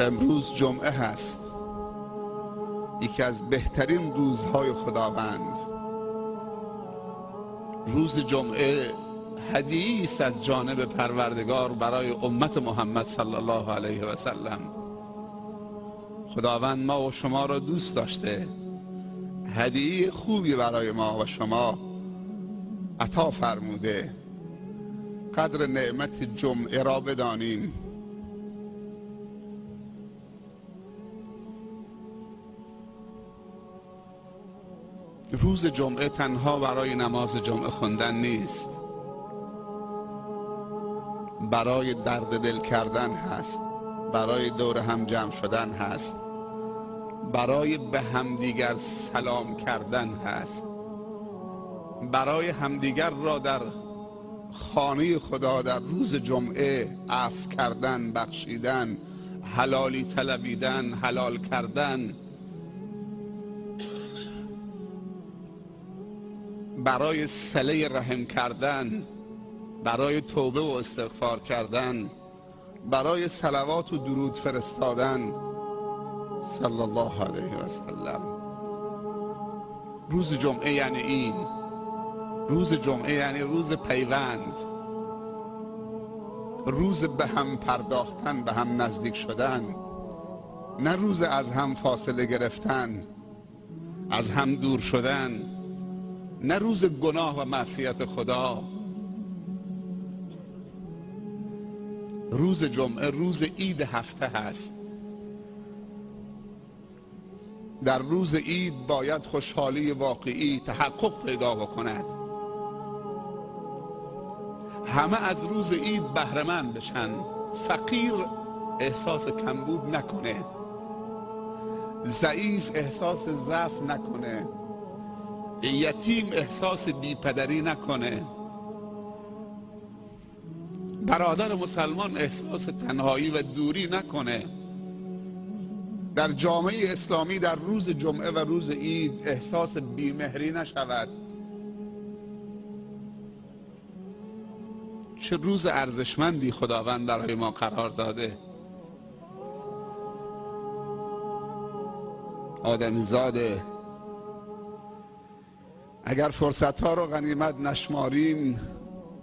امروز جمعه هست، یکی از بهترین روزهای خداوند. روز جمعه هدیه است از جانب پروردگار برای امت محمد صلی الله علیه و سلم. خداوند ما و شما را دوست داشته، هدیه خوبی برای ما و شما عطا فرموده. قدر نعمت جمعه را بدانیم. روز جمعه تنها برای نماز جمعه خواندن نیست، برای درد دل کردن هست، برای دور هم جمع شدن هست، برای به همدیگر سلام کردن هست، برای همدیگر را در خانه خدا در روز جمعه عفو کردن، بخشیدن، حلالی طلبیدن، حلال کردن، برای صله رحم کردن، برای توبه و استغفار کردن، برای صلوات و درود فرستادن صلی الله علیه و سلم. روز جمعه یعنی این. روز جمعه یعنی روز پیوند، روز به هم پرداختن، به هم نزدیک شدن، نه روز از هم فاصله گرفتن، از هم دور شدن، نه روز گناه و معصیت خدا. روز جمعه روز عید هفته هست. در روز عید باید خوشحالی واقعی تحقق پیدا بکند، همه از روز عید بهره‌مند بشن، فقیر احساس کمبود نکنه، ضعیف احساس ضعف نکنه، یتیم احساس بیپدری نکنه، برادر مسلمان احساس تنهایی و دوری نکنه. در جامعه اسلامی در روز جمعه و روز عید احساس بیمهری نشود. چه روز ارزشمندی خداوند برای ما قرار داده. آدمی زاده اگر فرصتها رو غنیمت نشماریم،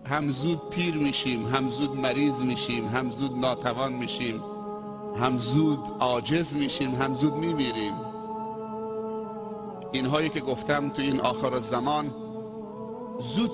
هم زود پیر میشیم، هم زود مریض میشیم، هم زود ناتوان میشیم، هم زود عاجز میشیم، هم زود میمیریم. اینهایی که گفتم تو این آخر زمان زود